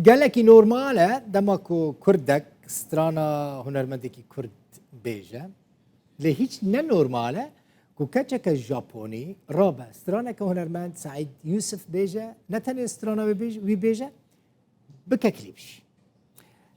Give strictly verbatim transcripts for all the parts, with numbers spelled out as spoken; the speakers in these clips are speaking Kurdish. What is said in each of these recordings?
Gelekî normal e dema ku kurdek strana hunermendekî kurd bêje. Lê hîç ne normal e ku keçeke Japonî rabe straneke hunermend Seîd Yûsif bêje, ne tenê strana wê bêj-, wî bêje, bike klîp jî.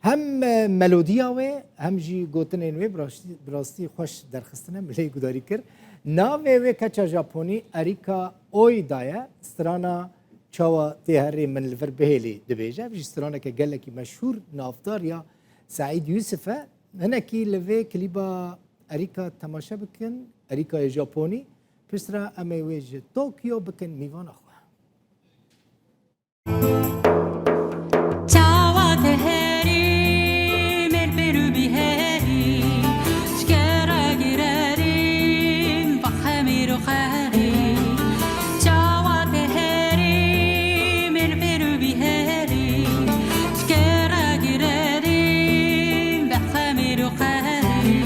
Hem, e, melodiya wê, hem jî gotinên wê bi rastî, bi rastî xweş derxistine, min lê gudarî kir. Navê wê keça Japonî Erika Oida ye. Strana Çawa Tê Herî Min Li Vir Bihêlî dibêje. Ev jî straneke gelekî meşhûr, navdar ya Seîd Yûsif e. Hinekî li vê klîba Erika temaşe bikin, Erikayê Japonî. Piştre em ê wê ji Tokyo bikin mîvana xwe. Çawa te herî, mêr pêr û bîherî, ji ke re girerî, vexemîr û xerî. Çawa te herî, mêr pêr û bîherî, ji ke re girerî, vexemîr û xerî.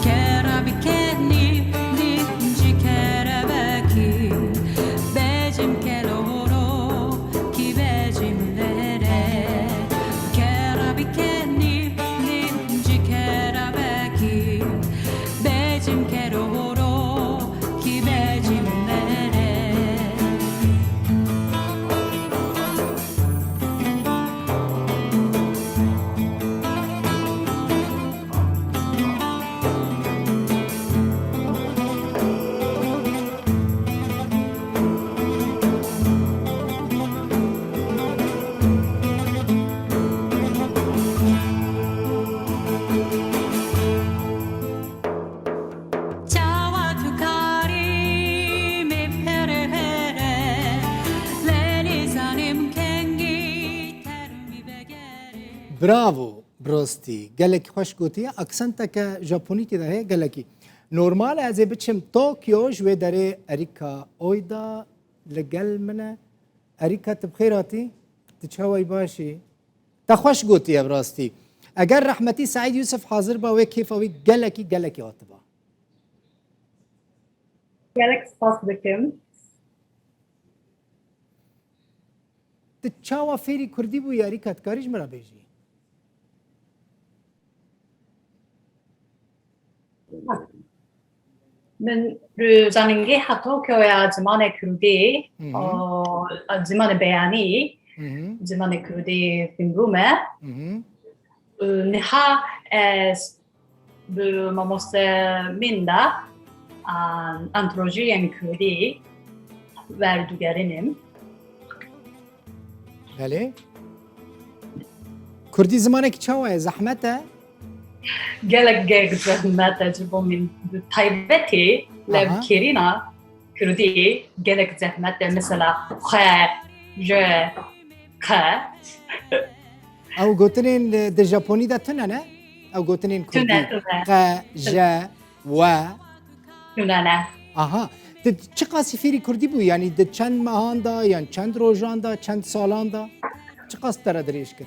Ke re bikenî, nî ji ke re vekî, bejim ke lo Kî bejim vere, kera bikenî, nîm ji kera bekî, bejim kero horo, kî bejim vere. Çawa tu karî me here here, lê nêzanim kengî termî vegerê. Bravo, bi rastî gelekî xweş gotiye. Aksenteke Japonî tê de heye, gelekî. Normal e ez ê biçim Tokyo, ji wê derê Erika Oyda li gel min e. Erika, tu bi xêr hatî? Tu çawa yî, baş î? Te xweş gotiye bi rastî. Eger rehmetî Seîd Yûsif hazir ba, wê kêfa wî gelekî, gelekî hatiba. Gelek spas dikim. Tu çawa fêrî kurdî bûyî Erika, dikarî ji min re bêjî? Min li zanîngêha Tokyoya zimanê kurdî, Mhm. o, zimanê beyanî, Mhm. zimanê kurdî fêr bûme. Mhm. Niha ez bi mamoste min de, an, antolojiyên kurdî werdigerinim. Belê. Kurdî zimanekî çawa ye? Zehmet e? Gelek, gelek zehmet e ji bo min. Bi taybetî Aha. levkirina kurdî gelek zehmet e. Mesela xwe, je, qe. Ew gotinên, e, di Japonî de tune ne? Ew gotinên kurdî. Tune, tune. Qe, je, we. Tune ne. Aha. Tu çiqasî fêrî kurdî bû? Yanî di çend mehan de, yan çend rojan de, çend salan de? Çiqas te re dirêj kir?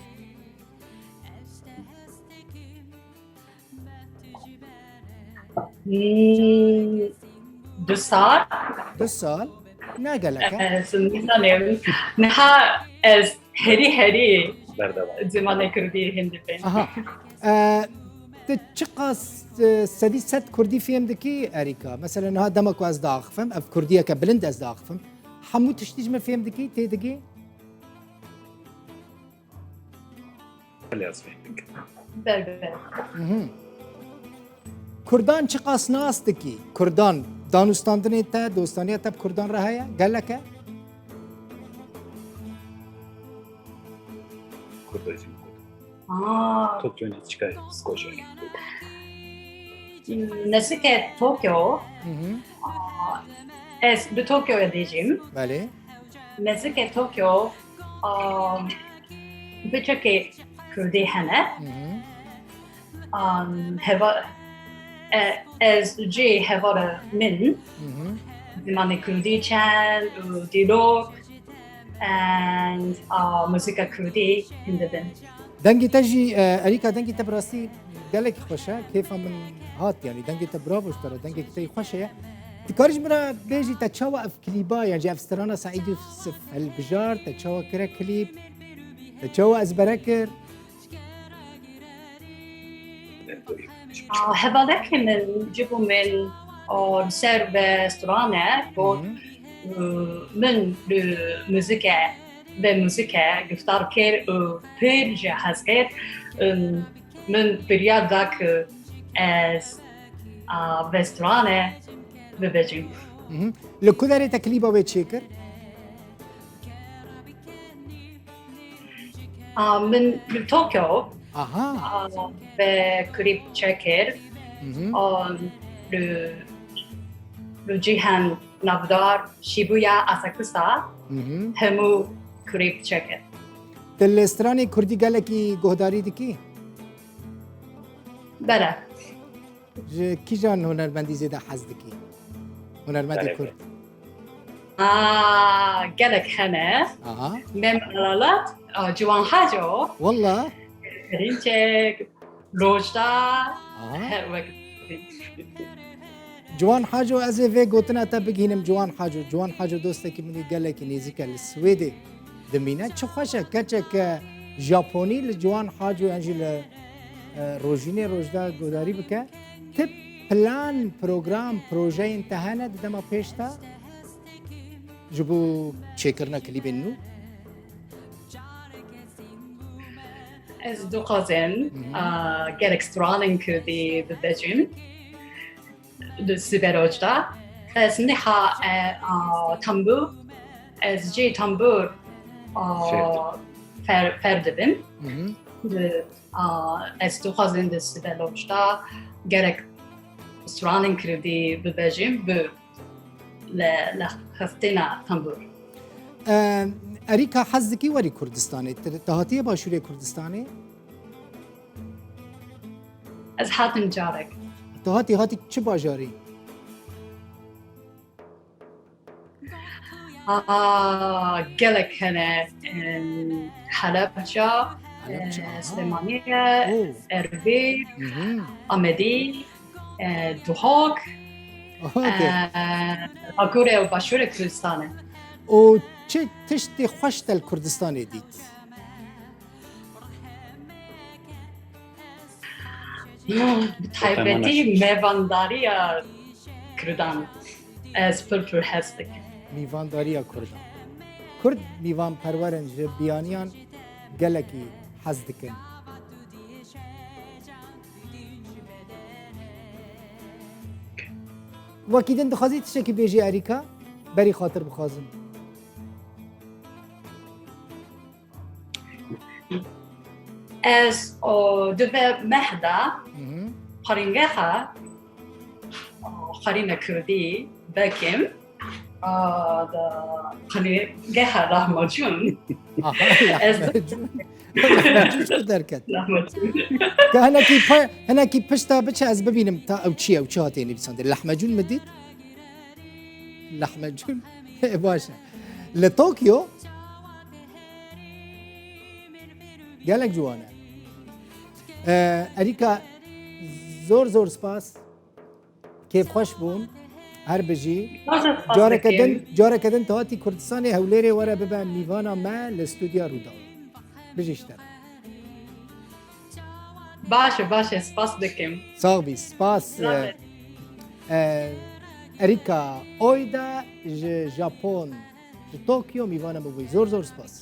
Hmm, du sal. Du sal? Ne gelek e? Ez nizanim. Niha ez herî herî Berdewam. zimanê kurdî hindî fêm. Aha. E, tu çiqas, e, sedî sed kurdî fêm dikî, Erîka? Mesela niha dema ku ez diaxifim, ev kurdiyeke bilind ez diaxifim. Hemû tiştî ji min fêm dikî, tê digî? Belê ez fêm dikim. Ber, ber. Mhm. Kurdan çiqas nas dikî? Kurdan, danûstandinê te, dostaniya te bi kurdan re heye? Gelek e? Kurda jî. Aa. Tokyo nêzîkayê Skoçyayê. Nêzîkê Tokyo. Mhm. Aa, ez bi Tokyoyê dijîm. Belê. Nêzîkê Tokyo, aa, biçekê kurdî hene. Mhm. An, heva-, e, ez cê hevara min, Mhm. zimanê kurdî çend û dîlok and, a, muzîka kurdî hindibin. Dengê te jî, e, Erîka, dengê te bi rastî gelekî xweş e. Kêfa min hat, yanî dengê te, bravo ji te re, dengekî te yî xweş heye. Dikarî ji min re bêjî te çawa ev klîba, yan jî ev strana Seîd Yûsif hilbijart, te çawa kire klîp? Çawa ezbere kir? Hevalekê min ji bo min, o, li ser vê strane got, min li muzike, vê muzike giftar kir û pir jê hez kir. Min biryar da ku ez, a, vê strane bibêjim. Li ku derê te klîba wê çêkir? A, min li Tokyo, Aha. a, vê klîp çêkir. A, li, li cihên navdar Shibuya, Asakusa, hemû klîp çêkir. Tu li stranê kurdî gelekî guhdarî dikî? Bele. Ji kîjan hunermendî zêde hez dikî? Hunermendê kurd. Aa, gelek hene. Aha. Mem Alalat, a, Ciwan Haco, Walla. Perinçek, Rojda, Aha. her wek. Ciwan Haco, ez ê vê gotina te bigihînim, Ciwan Haco. Ciwan Haco dostekî min ê gelekî nêzîk e, li Swêdê dimîne. Çi xweş e keçeke Japonî li Ciwan Haco yan jî li, e, Rojînê Rojda guhdarî bike. Ti plan, program, projeyên te hene di dema pêş de ji bo çêkirina klîbên nû? Ez dixwazim, a, gelek stranên kurdî bibêjim di Sibê Rojda. Ez niha, e, a, tembûr, ez jî tembûr, a, fer, fer dibim. Di, a, ez dixwazim di Sibê Rojda gelek stranên kurdî bibêjim, bi li, li xistina tembûr. E, Erîka, hez dikî werî Kurdistanê? Tu, tu hatiye Başûrê Kurdistanê? Ez hatim carek. Tu hatî, hatî çi bajarî? Aa, gelek hene. Em, Helebca, Helebca, e, aha. Silêmaniye, Oo. Erbîl, Mhm. Amedî, e, Duhok, Aha, okey. e, Bakurê û Başûrê Kurdistanê. Û çi tiştê xweş te li Kurdistanê dît? Bi taybetî mêvandariya Kurdan. Ez pir pir hez dikim. Mîvandariya Kurdan. Kurd mîvanperwer in, ji biyaniyan gelekî hez dikin. Wekî din dixwazî tiştekî bêjî Erîka? Berî xatir bixwazim. Ez, o, di vê meh de Mhm. xweringeha, o, xwerîna kurdî vekim, a, di xweringeha lahmacûn. Aha, Ez- lahmacûn. Lahmacûn ji ku derket? Lahmacûn. Ka hinekî pa-, hinekî pişta biçe ez bibînim ta ew çi ye, ew çi hatiye nivîsandin. Lahmacûn mi dît? Lahmacûn. Baş e. Li Tokyo gelek ciwan e. Ee, Erîka, zor zor spas. Kêfxweş bûm. Her bijî. Zor zor spas Careke dikim. din, careke din tu hatî Kurdistanê, Hewlêrê were bibe mîvana me li stûdya Rûdaw. Bijî ji te. Baş e, baş e, spas dikim. Sax bî, spas. Selamet. E, e, Erîka Oyda ji Japon, ji Tokyo mîvana min bûyî. Zor zor spas.